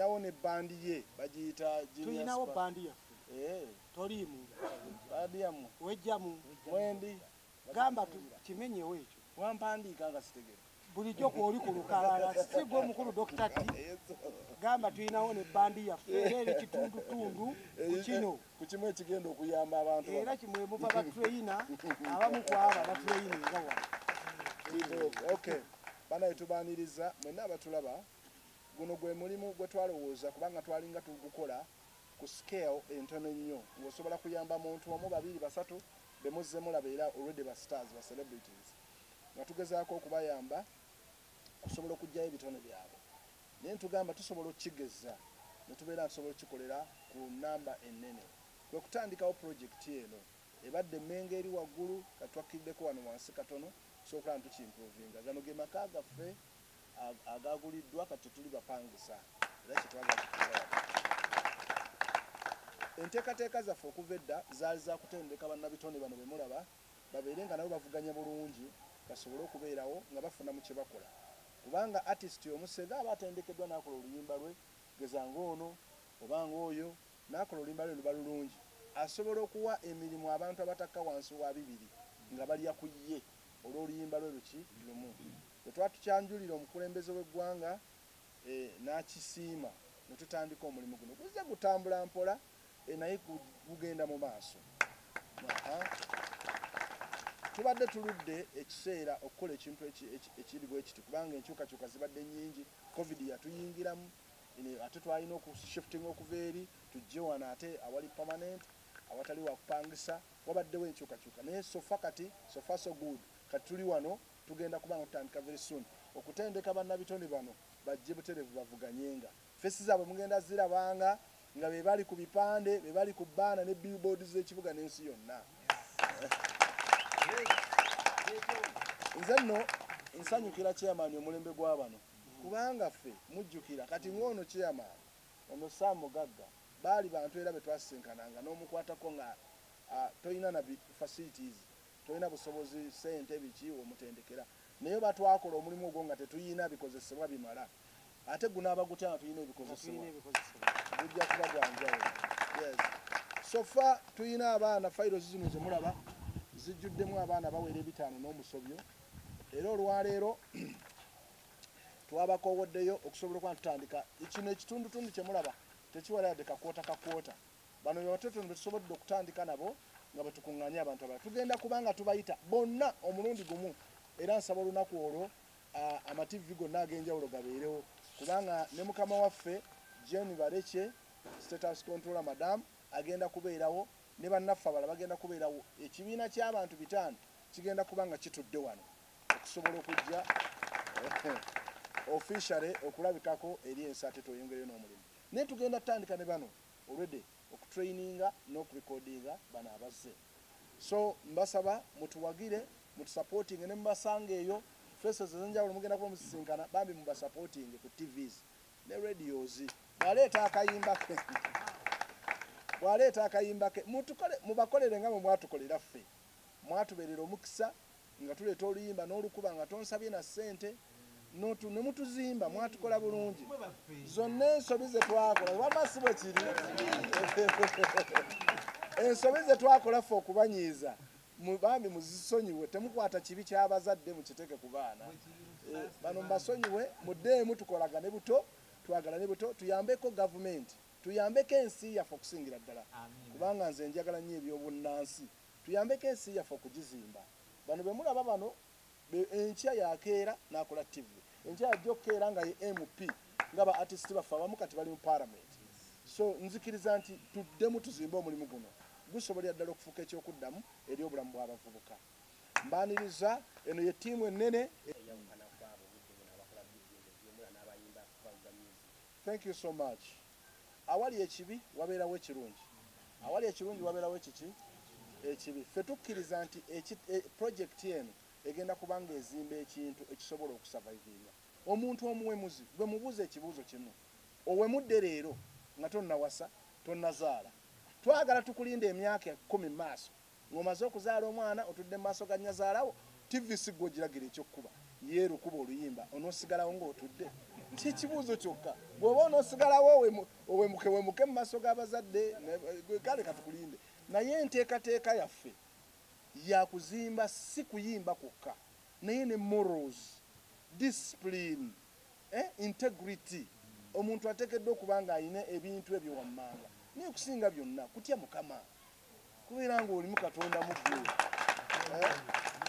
Alinawo ne bandi ye bagiyita Genius. Tulinawo bandi yaffe. Toliimu. Bandi yammwe. Wejjamu. Mwendi. Gamba kimenyewo ekyo. Wampandiika nga sitegere. Bulijjo kw'oli ku lukalala si gwe omukulu Dr. T. Gamba tulinawo ne bandi yaffe era eri kitundutundu ku kino. Ku kimu ekigenda okuyamba abantu. Era kimwe muva batreyina abamu ku abo abatreyina nga wano. Okay. Banaye tubaaniriza mwenna abatulaba. Guno gwe mulimu gwe twalowooza kubanga twalinga tugukola ku scale entono ennyo ng'osobola kuyamba muntu omu, babiri, basatu be muzze mulaba era already ba stars, ba celebrities, nga tugezaako okubayamba kusobola okuggyayo ebitone byabwe. Naye ntugamba tusobola okukigeza ne tubeera tusobola okukikolera ku nnamba ennene. Kwe kutandikawo project eno ebadde Mmengo eri waggulu, kati twakkiriddeko wano wansi katono tusobola okulaba ntukiimprovinga. Gano ge maka gaffe agaguliddwa kati tetuli bapangisa era kyetwagala tukola. Enteekateeka zaffe okuva edda zaali za kutendeka bannabitone bano be mulaba babeere nga nabo bavuganya bulungi basobole okubeerawo nga bafuna mu kye bakola. Kubanga artist omusega aba atendekeddwa n'akola oluyimba lwe, geza ng'ono oba ng'oyo, n'akola oluyimba lwe luba lulungi, asobola okuwa emirimu abantu abatakka wansi wa 2 nga balya ku ye olw'oluyimba lwe luki lumu. Bwe twatukyanjulira omukulembeze w'eggwanga n'akisiima ne tutandika omulimu guno. Guzze gutambula mpola naye gugenda mu maaso. Tubadde tuludde ekiseera okukola ekintu ekiri bwe kiti kubanga enkyukakyuka zibadde nnyingi. Covid yatuyingiramu, ate twalina okushiftinga okuva eri tujje wano ate awali permanent awatali wakupangisa. Wabaddewo enkyukakyuka naye so far kati, so far so good. Kati tuli wano tugenda kubanga tutandika very soon okutendeka bannabitone bano bajje butereevu bavuganyenga. Fesi zaabwe mugenda zirabanga nga be bali ku bipande, be bali ku bbaana ne billboard z'ekibuga n'ensi yonna. Nze nno nsanyukira chairman omulembe gwa bano kubanga ffe mujjukira kati ng'ono chairman ono Sam Mugagga baali bantu era be twasisinkananga n'omukwatako nga tolina na facilities, tolina busobozi, ssente biki omutendekera, naye batwakola omulimu ogwo nga tetuyina bikozesebwa bimala. Ate gunaaba gutya nga tulina ebikozesebwa? Gujja kuba gwa njawulo. Yes. So far tulina abaana, files zino ze mulaba zijjuddemu abaana bawera 5 n'omusobyo, era olwaleero twabakoowoddeyo okusobola okuba tutandika kino ekitundutundu kye mulaba tekiwera yadde kakwota kakwota. Bano be batotono be tusobodde okutandika nabo nga bwe tukuŋŋaanya abantu abalala. Tugenda kubanga tubayita bonna omulundi gumu, era nsaba olunaku olwo amativi gonna ag'enjawulo gabeerewo, kubanga ne mukama waffe Jane Barekye State House Controller Madam agenda kubeerawo, ne bannaffe abalala bagenda kubeerawo. Ekibiina ky'abantu 5 kigenda kuba nga kitudde wano okusobola okujja officially okulabikako eri ensi ate tweyongereyo n'omulimu. Naye tugenda tutandika ne bano already okutraininga n'okurekodinga bano abazze. So mbasaba mutuwagire, mutusupportinge ne mubasanga eyo faces ez'enjawulo mugenda kuba musisinkana, bambi mubasupportinge ku TVs ne radios. Bw'aleeta akayimba ke, bw'aleeta akayimba ke, mutukole, mubakolere nga bwe mwatukolera ffe. Mwatubeerera omukisa nga tuleeta oluyimba n'olukuba nga tonsabye na ssente, ne mutuzimba, mwatukola bulungi. Zonna ensobi ze twakola, wamma si bwe kiri. Ensobi ze twakola ffe okubanyiiza, bambi muzisonyiwe, temukwata kibi ky'abazadde mukiteeke ku baana. Bano mbasonyiwe, muddeemu tukolagane buto, twagalane buto, tuyambeko gavumenti, tuyambeko ensi yaffe okusingira ddala. Kubanga nze njagala nnyo ebyobunnansi, tuyambeko ensi yaffe okugizimba. Bano be mulaba bano, enkya yakeera n'akola TV, enkya yajja okukeera nga ye MP, nga ba artist baffe abamu kati bali mu parliament. So nzikiriza nti tuddemu tuzimbe omulimu guno, gusobolera ddala okufuuka ekyokuddamu eri obulamu bw'abavubuka. Mbaaniriza, eno ye ttiimu ennene. Thank you so much. Awali ekibi wabeerawo ekirungi, awali ekirungi wabeerawo ekiki ekibi. Ffe tukkiriza nti project eno egenda kubanga ezimba ekintu ekisobola okusurvivinga. Omuntu omuwemuzi gwe mubuuza ekibuuzo kimu, owemudde leero nga tonnawasa, tonnazaala, twagala tukulinda emyaka 10 mu maaso ng'omaze okuzaala omwana, otudde mu maaso ga nnyazaalawo, TV si ggwe ogiragira ekyokkuba, yeerukuba oluyimba onoosigalawo ng'otudde. Kyekibuuzo kyokka. Bw'oba onoosigalawo owemuke wemuke mu maaso g'abazadde, kale katukulinde. Naye enteekateeka yaffe yakuzimba si kuyimba kwokka, naye ne morals, discipline, integrity. Omuntu ateekeddwa okuba ng'alina ebintu ebyo wammanga. Naye okusinga byonna kutya Mukama, kubeera ng'olimu Katonda mu ggulu.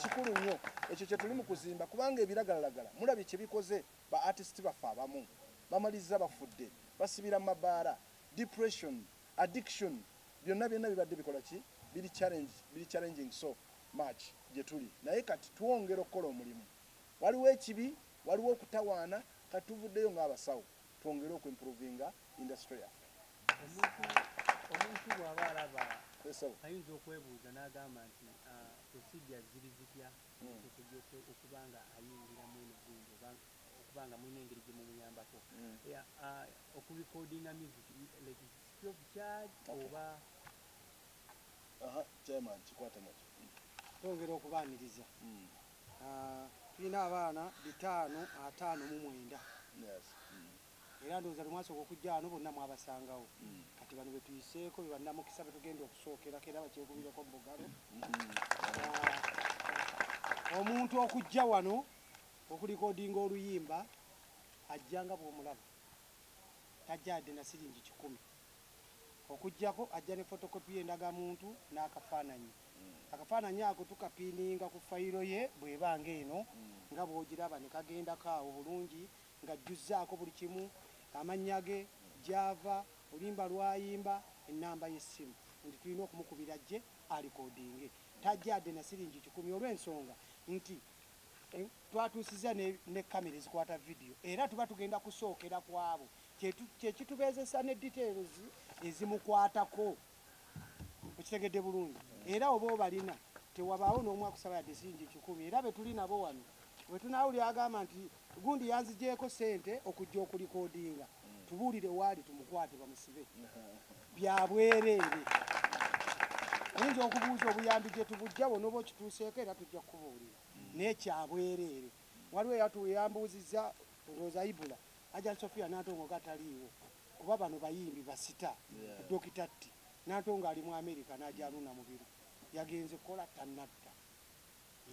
Kikulu nnyo ekyo kye tuli mu kuzimba, kubanga ebiragalalagala mulabye kye bikoze ba artist baffe abamu bamalizza bafudde, basibira mu mabaala, depression, addiction, byonna byonna bibadde bikola ki? Biri challenge, biri challenging so much gye tuli. Naye kati twongera okukola omulimu. Waliwo ekibi, waliwo okutawaana, kati tuvuddeyo ng'abasawo twongere okuimprovinga industry yaffe. Omuntu bw'aba alaba ayinza okwebuuza n'agamba nti procedures ziri zitya okuba nga ayingira mu eno gundi oba okuba nga mulina engeri gye mumuyambako okurecordinga music, like free of charge oba? Chairman, kikwate mukyo. Twongera okubaaniriza. Tulina abaana 559. Era ndowooza lwe mwasooka okujja wano bonna mwabasangawo. Kati bano betuyiseeko be bannamukisa betugenda okusookerako era bakyekubireko mu bugalo. Omuntu okujja wano okulikodinga oluyimba ajja nga bw'omulaba, tajja yadde na siringi 100. Okujjako ajja ne photocopy y'endagamuntu n'akafaananyi. Akafaananyi ako tukapiininga ku fayiro ye bw'eba ng'eno nga bw'ogiraba ne kagendako awo bulungi ng'ajjuzzaako buli kimu, amannya ge, gy'ava, oluyimba lw'ayimba, ennamba y'essimu nti tulina okumukubira ajje alikodinge. Tajja yadde na siringi 100 olw'ensonga nti twatuusizza ne kamera ezikwata vidiyo, era tuba tugenda kusookera ku abo kyekitubeezesa ne details ezimukwatako. Okitegedde bulungi? Era oba obalina tewabaawo n'omu akusaba yadde siringi 100. Era be tuli nabo wano bwe tunaawulira agamba nti gundi yanzigyeko ssente okujja okulikodinga, tubuulire waali tumukwate bamusibe. Bya bwereere. Oyinza okubuuza obuyambi gye tubujja bw'onooba okituuseeko era tujja kukubuulira, naye kya bwereere. Waliwo eyambuuzizza ndowooza Ibula Ajja Sofia Nantongo gataliiwo kuba bano bayimbi basita. Dokita T Nantongo ali mu Amerika n'ajja aluna Mubiru yagenze kukola tannadda.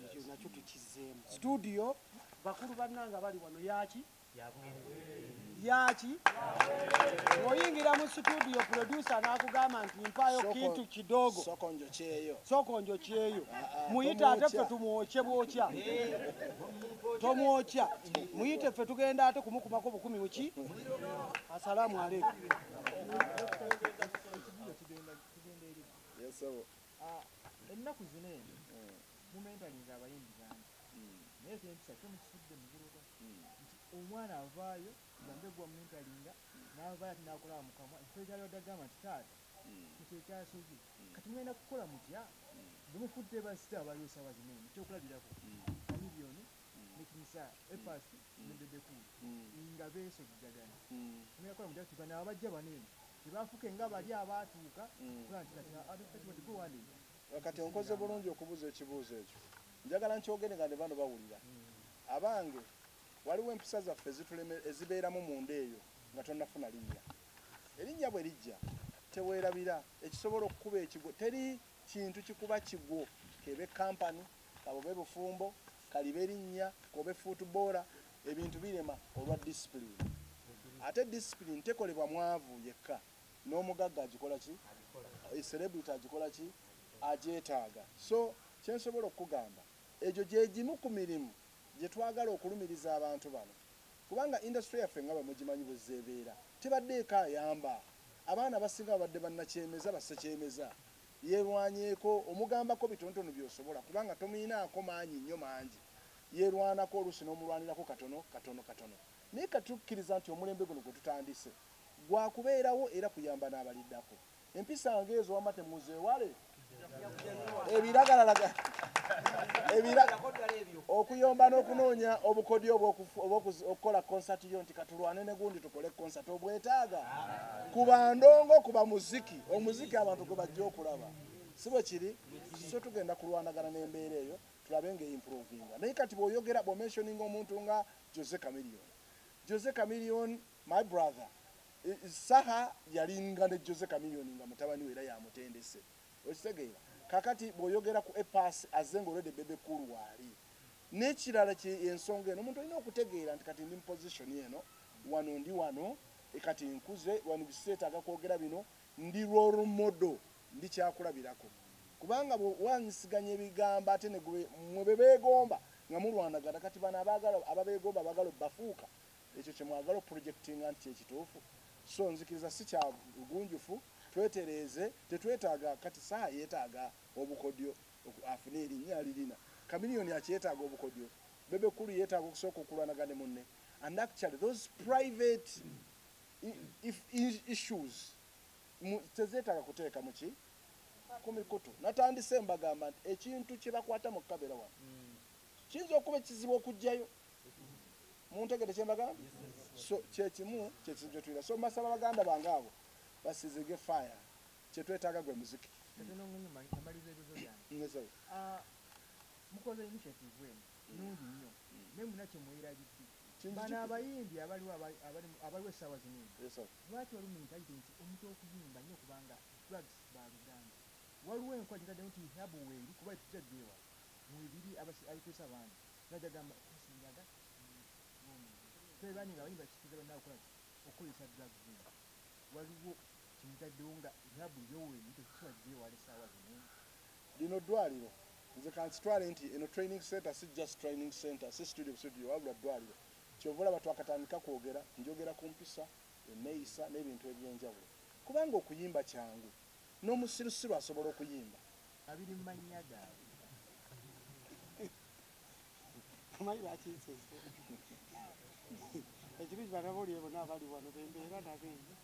Ekyo nakyo tukizzeemu. Studio bakulu bannanga bali wano yaki yaki oyingira mu studio producer n'akugamba nti mpaayo kintu kidogo, soko njokyeyo, muyite ate ffe tumwokye bwokya, tomwokya muyite ffe tugenda ate kumukumako bukumi buki. Asalamu aleikum. Ennaku zino eno mumentalinga abayimbi bangi, naye ekyempisa kyo mukisudde muguluka nti omwana avaayo gambe gwa mumentalinga n'avaayo ate n'akola mukamwa ekifo ekyali agamba nti taata ekyo ekyasobye. Kati mugenda kukola mutya bwe mufudde basita abaliwo essaawa zino eno? Ekyokulabirako Chameleone ne King Saha, A Pass ne Bebe Cool nga beesojjagana. Mugenda kukola mutya nti bano abajja bano eno tebafuuke nga bali abaatuuka kulaba nti kati gwe wandeeta? Kati onkoze bulungi okubuuza ekibuuzo ekyo. Njagala nkyogere nga ne bano bawulira. Abange, waliwo empisa zaffe ezibeeramu munda eyo nga tonnafuna linnya. Erinnya bwe lijja teweerabira ekisobola okukuba ekigwo. Teri kintu kikuba kigwo, kebe kampani, kabobe bufumbo, kalibe erinnya, kobe futubola, ebintu birema olwa discipline. Ate discipline tekolebwa mwavu yekka, n'omugagga agikola ki? Celebrity agikola ki? Agyetaaga. So kyensobola okukugamba, egyo gye gimu ku mirimu gye twagala okulumiriza abantu bano, kubanga industry yaffe nga bwe mugimanyi bwe zeebeera tebaddeeko ayamba. Abaana abasinga babadde bannakyemeza bassekyemeza, yeerwanyeeko omugambako bitonotono by'osobola kubanga tomuyinaako maanyi nnyo mangi, yeerwanako oluusi n'omulwanirako katono katono katono. Naye katukkiriza nti omulembe guno gwe tutandise gwakubeerawo era kuyamba n'abaliddako. Empisa ng'ezo wamma temuzeewale. Ebiragalalagala okuyomba n'okunoonya obukodyo obw'okukola konsati yo nti katulwane ne gundi tukole konsati obwetaaga kuba ndongo kuba muziki, omuziki abantu gwe bajja okulaba, si bwe kiri? So tugenda kulwanagana n'embeera eyo tulabe ng'eimprovinga. Naye kati bw'oyogera bw'omentioninga omuntu nga Jose Chameleone, Jose Chameleone, my brother, Saha yalinga ne Jose Chameleone nga mutabani we era yamutendese. Okitegeera? Kakati bw'oyogera ku A Pass azze ng'olwedde Bebe Cool waali. N'ekirala ensonga eno omuntu olina okutegeera nti kati ndi mu position eno, wano ndi wano, kati nkuze, wano biseetaaga kwogera bino, ndi role model, ndi kyakulabirako. Kubanga bw'owanyisiganya ebigambo ate ne mwe be beegomba nga mulwanagana, kati bano ababeegomba abaagala obbafuuka, ekyo kye mwagala okuprojectinga nti kyekituufu. So nzikiriza si kya bugunjufu, twetereeze, tetwetaaga kati Saha yeetaaga obukodyo afune erinnya alirina. Chameleone akyetaaga obukodyo, Bebe Cool yeetaaga okusooka okulwanagana ne munne. And actually those private issues tezeetaaga kuteeka muki ku mikutu. Natandise mbagamba nti ekintu kye bakwata mu kamera wano kiyinza okuba ekizibu okuggyayo. Muntegedde kye mbagamba? So kyekimu kyekizibu kye tulina. So mbasaba baganda bange abo basizige fire, kyetwetaaga gwe muziki. Mukoze initiative eno nnungi nnyo, naye muna kye mwerabidde. Bano abayimbi abaliwo essaawa zino eno, lwaki waliwo mentality nti omuntu okuyimba nnyo kubanga drugs baluganda? Waliwo enkola gye nti rehab weeri kuba tujja gyewa mwebiri abikozesa bangi najja gamba nsinjaga twebani nga abayimbi bakikiriza banna okukola okukozesa drugs eno. Waliwo kimutaddewo nga rehab yoweeri tetusobola gyewala essaawa zino. Lino ddwaliro nze kankitwale nti eno training center si just training center, si studio studio, wabula ddwaliro. Kyova olaba twakatandika kwogera, njogera ku mpisa, enneeyisa n'ebintu ebyenjawulo. Kubanga okuyimba kyangu, n'omusirusiru asobola okuyimba. Abiri mu mannya gaabwe. Omanyi lwaki nsese? Ekirungi bannamawulire bonna abali wano bembeera nabo eyo.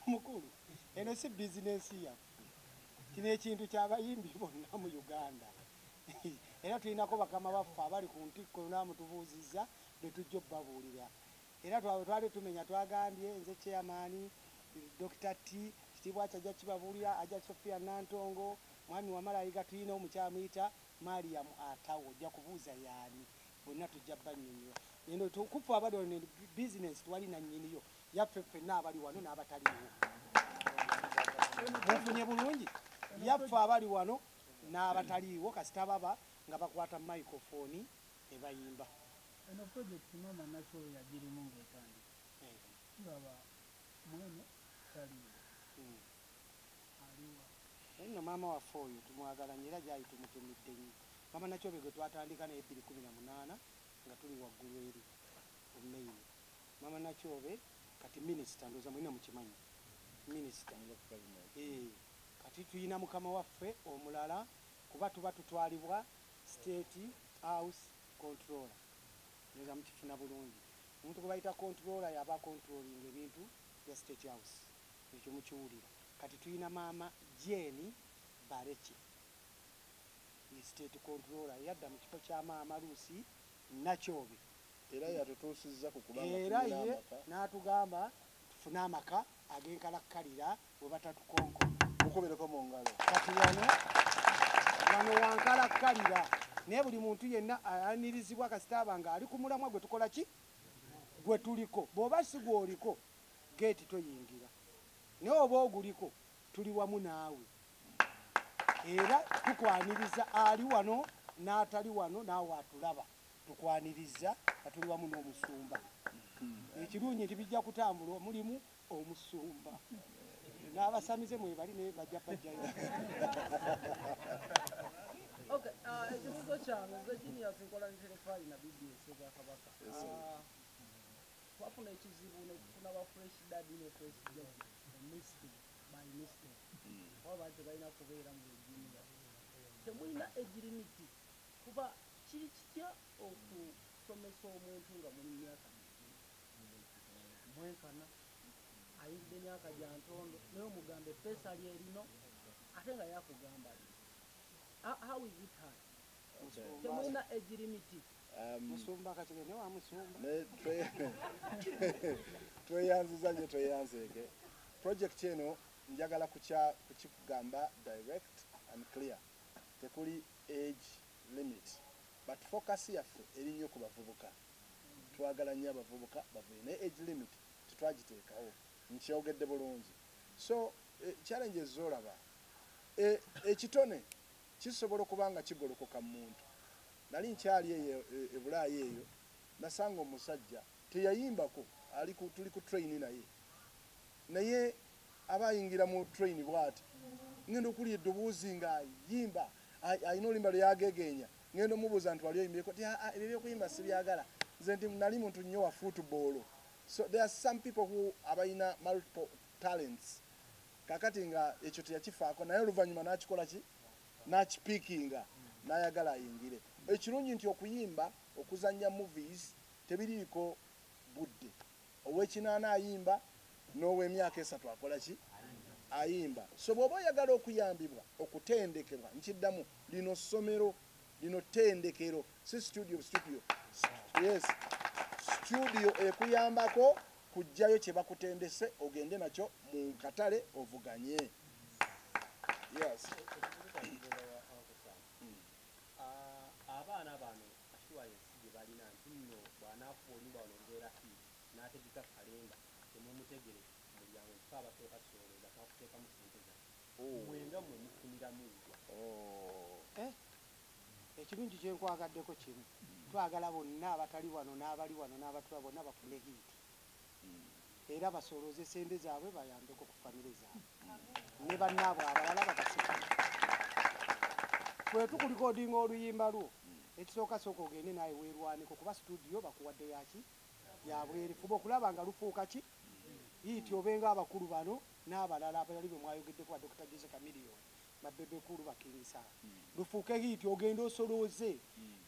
Mukulu, eno si bizinensi yaffe. Kino ekintu ky'abayimbi bonna mu Uganda. Era tulinako bakama baffe abali ku ntikko naamutubuuzizza be tujja obbabuulira. Era twali tumenya twagambye nze chairman Dr. T Kitiibwa kyajja kibabuulira, ajja Sophia Nantongo, mwami Wamala tulina omukyamuyita Mariam Atawo, ojja kubuuza yaani, bonna tujja bannyonnyola. Eno kufa abali wano bizinensi twali na nnyiniyo, yaffe ffenna abali wano n'abataliiwo. Mufunye bulungi? Yaffe abali wano n'abataliiwo kasita baba nga bakwata microphone ne bayimba. Eno project mama Nakyobe yagirimu ng'etandika. Tulaba mwene taliiwo. Aliwa. Nno maama waffe oyo tumwagala nnyo era gy'ali tumutumidde nnyo. Maama Nakyobe gwe twatandika naye 2018 nga tuli waggulu eri ku main. Maama Nakyobe kati minisita, ndowooza mulina mukimanyi. Minisita. Kati tulina mukama waffe omulala kuba tuba tutwalibwa State House Controller. Ndowooza mukifuna bulungi. Omuntu gwe bayita controller y'aba controlling ebintu bya State House. Ekyo mukiwulira. Kati tulina maama Jane Bareke ye State Controller, yadda mu kifo kya maama Lucy Nakyobe. Era yatutuusizza ku kubanga era ye n'atugamba tufune amaka ag'enkalakkalira we batatukonkona. Mukubireko mu ngalo. Kati wano wano wankalakkalira, naye buli muntu yenna ayanirizibwa kasita aba ng'ali ku mulamwa gwe tukola ki? Gwe tuliko. Bw'oba si gw'oliko, geeti toyingira. Naye oba oguliko, tuli wamu naawe. Era tukwaniriza ali wano n'atali wano naawe atulaba. Tukwaniriza nga tuli wamu n'omusumba. Ekirungi nti bijja kutambula omulimu omusumba. N'abasamize mwebali naye bajja bajjayo. Okay, ekibuuzo kyange nze Genius nkola ne Terefayina na BBS Obwakabaka. Twafuna ekizibu ne tufuna ba fresh daddy ne fresh jajja by mistake. Kuba baali tebalina kubeera mu regime yaffe. Temulina age limit kuba kiri kitya okusomesa omuntu nga muli myaka mwenkana ayingidde emyaka gya ntondo naye omugamba eppeesa lye lino ate nga yakugamba lino. How is it hard? Temulina age limit. Musumba kakire ne wa musumba. Tweyanziza nnyo tweyanzeeke. Project eno njagala kukigamba direct and clear. Tekuli age limit. But focus yaffe eri nnyo ku bavubuka. Twagala nnyo abavubuka bavuye, naye age limit tetwagiteekawo, nkyogedde bulungi. So challenges zolaba, ekitone kisobola okuba nga kigolokoka mu muntu. Nali nkyali eyo e Bulaaya eyo, nasanga omusajja teyayimbako, tuli ku train naye, naye aba ayingira mu train bw'ati, ngenda okulya eddoboozi ng'ayimba, alina oluyimba lwe yagegeenya. Ngenda omubuuza nti wali oyimbyeko? Ti ebyo ebyokuyimba sibyagala, nze nti nali muntu nnyo wa football. So there are some people who abalina multiple talents. Kakati nga ekyo teyakifaako, naye oluvannyuma n'akikola ki? N'akipiikinga, n'ayagala ayingire. Ekirungi nti okuyimba, okuzannya movies tebiriiko budde. Ow'ekinaana ayimba, n'ow'emyaka 3 akola ki? Ayimba. So bw'oba oyagala okuyambibwa, okutendekebwa, nkiddamu, lino ssomero, lino ttendekero, si studio. Yes, studio ekuyambako kuggyayo kye bakutendese ogende nakyo mu katale ovuganye. Yes. Abaana bano assurance gye balina nti nno bw'anaakuba oluyimba wano olubeera hit n'ategeka kalenda temumutegere ku mulyango nti fe abasooka tusolooza twakuteekamu ssente zaffe. Mwe nga mmwe mufuniramu wa? Ekirungi kye nkwagaddeko kimu, twagala bonna abatali wano n'abali wano n'abatula bonna bafune hit, era basolooze ssente zaabwe bayambeko ku famire zaabwe ne bannaabwe abalala babaseka. Bwe tukulikodinga oluyimba lwo, ekisooka sooka ogende naye weerwaneko, kuba studio bakuwadde yaki yabwerefu, fuba okulaba nga lufuuka ki hit, obenga abakulu bano n'abalala abalali be mwayogeddeko, ba Dr. Jose Chameleone, ba Bebe Cool, ba King Saha, lufuuke hit ogende osolooze.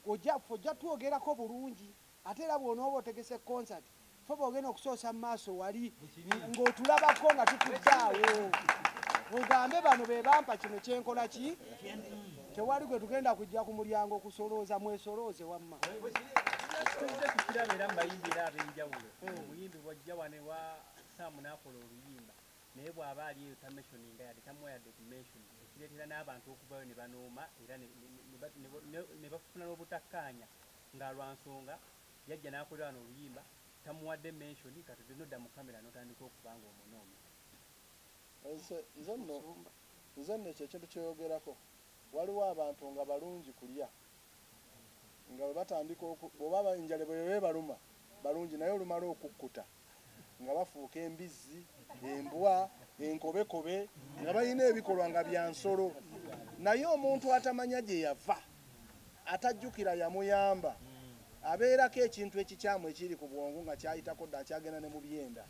Ojja twogerako bulungi, ate era bw'onooba otegese concert, ffe bw'ogenda okusoosa mu maaso wali ng'otulabako nga tutudde awo, ogambe bano be bampa kino kyenkola ki. Tewali gwe tugenda kujja ku mulyango okusolooza, mwesolooze wamma. Tuzze tukiraba era mu bayimbi era ab'enjawulo. Omuyimbi bw'ajja wano ewa Sam n'akola oluyimba, naye bw'aba ali eyo tamentioninga yadde, tamuwa yadde ku mention, ekireetera n'abantu okuvayo ne banooma era ne bafuna n'obutakkaanya nga lwa nsonga yajja n'akolera wano oluyimba tamuwadde mention, kati nodda mu kamera n'otandika okuba nga omunoomya. Nze nno ekyo ekintu kyeyogerako, waliwo abantu nga balungi kulya, nga bwe batandika bw'oba enjala bwe beebaluma balungi, naye olumala okukkuta nga bafuuka embizzi, embwa, enkobekobe, nga balina ebikolwa nga bya nsolo. Naye omuntu atamanya gye yava, atajjukira yamuyamba, abeerako ekintu ekikyamu ekiri ku bwongo nga kyayitako dda, kyagenda ne mu byenda,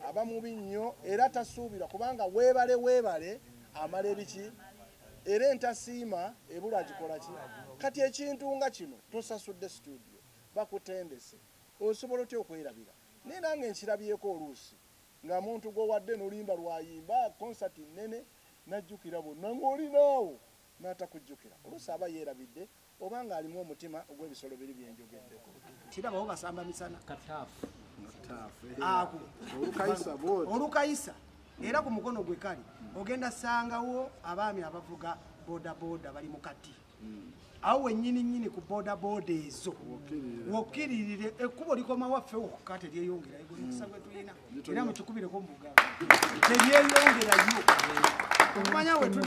aba mubi nnyo era tasuubirwa, kubanga weebale weebale amala ebiki, era entasiima ebula agikola ki. Kati ekintu nga kino tosasudde studio, bakutendese, osobola otya okwerabira? Naye nange nkirabyeko oluusi nga muntu gw'owadde n'oluyimba lwayimba concert nnene, n'ajjukira bonna ng'olinaawo n'atakujjukira. Oluusi aba yeerabidde oba ng'alimu omutima ogw'ebisolo biri byenjogeddeko. Kirabawo basamba misana kataafu ako olukayisa bw'oti olukayisa, era ku mukono gwe kali ogenda sangawo abaami abavuga bodaboda bali mu kati awo wennyini nnyini ku bodaboda ezo wokkiririre, ekkubo likoma waffe wokka teryeyongerayo, gwe gwe tulina era mukikubireko mu bugalo teryeyongerayo, okumanya we